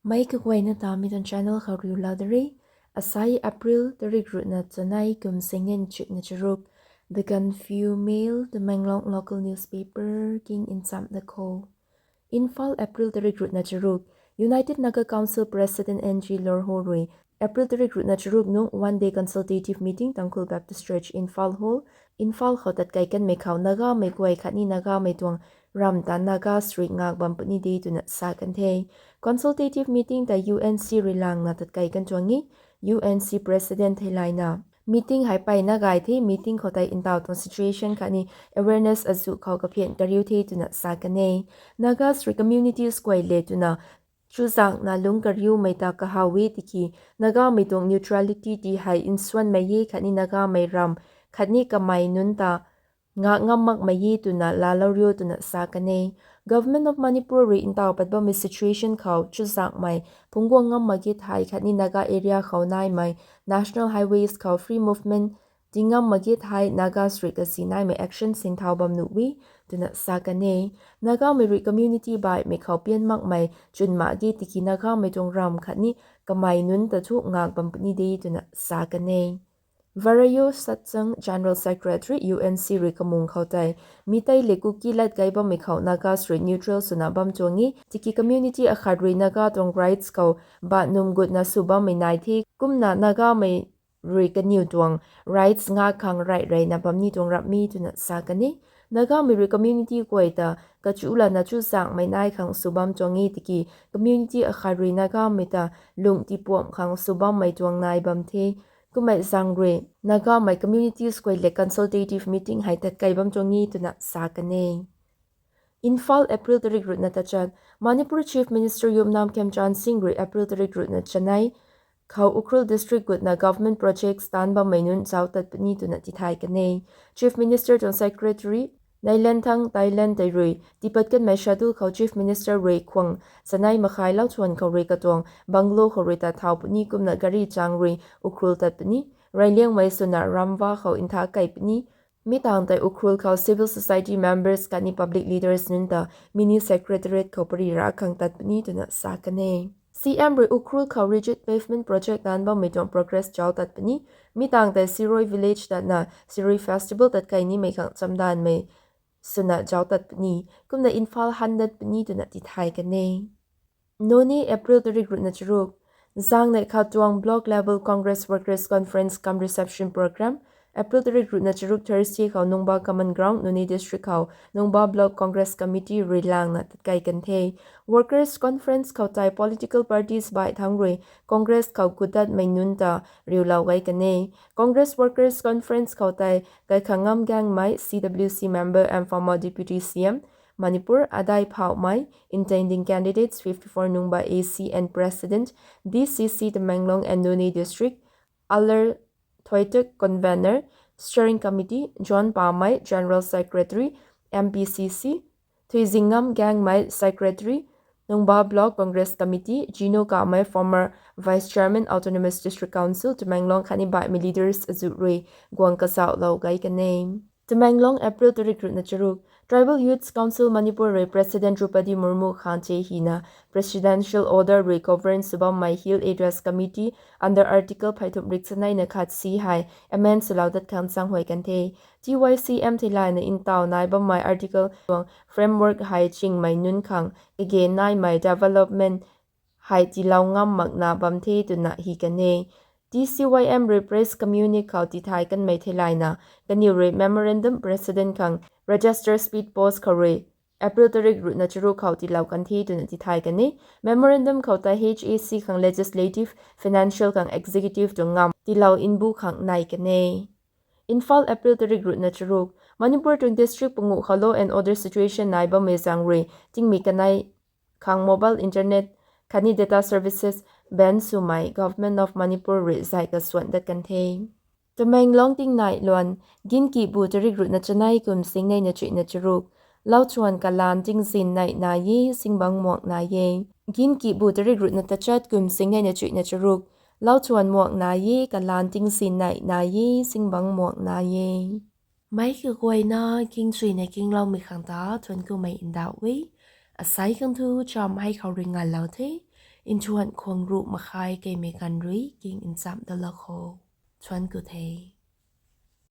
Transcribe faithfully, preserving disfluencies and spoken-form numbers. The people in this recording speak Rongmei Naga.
Mei kaguayna ta mi tuang channel khou riu lou da re. Asai April tarik ruhna chanei kum singnei na chuihna charuk. The Gaanphiu Mail, Tamenglong local newspaper king nchamh da kho. Imphal, April tarik ruhna charuk. United Naga Council President N G Lorho rui April tarik ruhna charuk nung one day consultative meeting Tangkhul Baptist Church, Imphal Hall, Imphal khou tatkei kanmei khou Nagamei guay khatni Nagamei tuang ramv ta Nagas rui ngak bam puni de twna sa kan the. Consultative meeting ta U N C rui langna tatkei kan tuang e. U N C President theilayna meeting hei mpeyna gay the, meeting khou tei ntaw tuang situation khatni awareness azuh khou kaphian kariu the twna sa kan e. Nagas rui communities guay le twna chuzaenghna lungc kariumei ta kahaw e tiki Nagamei tuang neutrality ti hei nsuanmei e khatni Nagamei ramv khatni kamei nunc ta ngak ngam makmei e twna laalou rio twna sa kan e. Government of Manipur rui ntaw pat bammei situation khou chuzaenghmei phungc guang ngam mak ge thei khatni Naga area khou naimei national highways khou free movement ti ngam mak ge thei Nagas rui kazi naimei action sinthau bam nuh e twna sa kan e. Nagamei rui community baihmei khou pian makmei chwn mak ge tiki Nagamei tuang ramv khatni kamei nunc ta thu ngak bam puni de twna sa kan e. Varayo Satsang, General Secretary, U N C rui kamung khou tei, Meitei le Kuki lat kai bammei khou Nagas rui neutral swna bam tuang e, tiki community akhat rui Naga tuang rights khou bat num gutna sw bammei nai the, kumna Nagamei rui kaniw tuang rights ngak khang rey reyna bam ni tuang rap mi twna sa kan e. Nagamei rui community guay ta kachu lana chuzaenghmei nai khang sw bam tuang e tiki community akhat rui Nagamei ta lung tipuamh khang sw bammei tuang nai bam the. Kummei zaeng rui Nagamei communities guay le consultative meeting hei tatkei bam tuang e twna sa kan e. Imphal, April tarik ruhna tachat. Manipur Chief Minister Yumnam Khemchand Singh rui April tarik ruhna chanei khou Ukhrul District gutna government projects taanc bammei nunc zauc tat puni twna tithay kan e. Chief Minister tuang Secretary Nailenthang Tailen tei rui tiipat kanmei schedule khou Chief Minister rui khwang chanei makhai Lauthuan khou rui katuang bungalow khou rui tat thau puni kumna gari chang rui Ukhrul tat puni. Reyliangmei swna Ramva khou ntha kei puni. Mi tangv tei Ukhrul khou civil society members khatni public leaders nunc ta mini secretariat khou pary ra khang tat puni twna sa kan e. C M rui Ukhrul khou rigid pavement project taanc bammei tuang progress zauc tat puni. Mi tangv tei Siroi village tatna Siroi festival tatkei nimei khang chamdanvmei swna zauc tat puni. Kumna Imphal han dat puni twna tithay kan e. Noney, April tarik ruhna charuk. Zaeng neih khou tuang Block Level Congress Workers Conference cum Reception Program, April tarik ruhna charuk Thursday khou Nungba Common Ground, Noney District khou Nungba Block Congress Committee rui langna tatkei kan the. Workers Conference khou tei political parties baih thangc rui Congress khou gutdatmei nunc ta riulou gay kan e. Congress Workers Conference khou tei Kaikhangam Gangmei, C W C member and former Deputy C M, Manipur, Adai Phawmei, intending candidates fifty-four Nungba A C and President, D C C Tamenglong and Noney District, Alar Thoituk, Convener, Steering Committee, John Pamei, General Secretary, M P C C, Thuizingam Gangmei, Secretary, Nungba Block Congress Committee, Jino Kamei, former Vice Chairman, Autonomous District Council, Tamenglong khatni baihmei leaders azuh rui guang kazauhlou gay kan e. Tamenglong, April tarik ruhna charuk. Tribal Youths Council Manipur rui President Droupadi Murmu khang che hina Presidential Order rui govern sw bammei Hill Areas Committee under Article pheythumh rik chanei na khat C hei amend swlou dat khang chaenghuay kan the. T Y C M theilayna ntaw nai bammei article tuang framework hei chingmei nunc khang kage naimei development hei tiilou ngam makna bam the twna hi kan e. T C Y M rui press communique khou tithay kanmei theilayna, kaniw rui memorandum President khang register speed post khou rui April tarik ruhna charuk khou tiilou kan the twna tithay kan e. Memorandum khou tei H A C khang legislative, financial khang executive tuang ngam tiilou mbu khang nai kan e. Imphal, April tarik ruhna charuk. Manipur tuang district panguh khou law and order situation nai bammei zaeng rui tingmei kanei khang mobile internet khatni data services ban swmei Government of Manipur rui zay kasuan dat kan the. Tamenglong tingnai luan, Ginkihbu tarik ruhna chanei kum singnei na chuihna charuk. Lauthuan kalan tingzin nei nai e, singbang muak nai e. Ginkihbu tarik ruhna tachat kum singnei na chuihna charuk. Lauthuan muak nai e, kalan tingzin nei nai e, singbang muak nai e. Mei kaguayna kingchuina kingloumei khang ta thuan kumei ndauh e. Asai khang thu cham hei khou rui nganlou the. Nthuanh khwang ruh makhai keimei ganv rui king nchamh dalou kho. Thuanc ku the.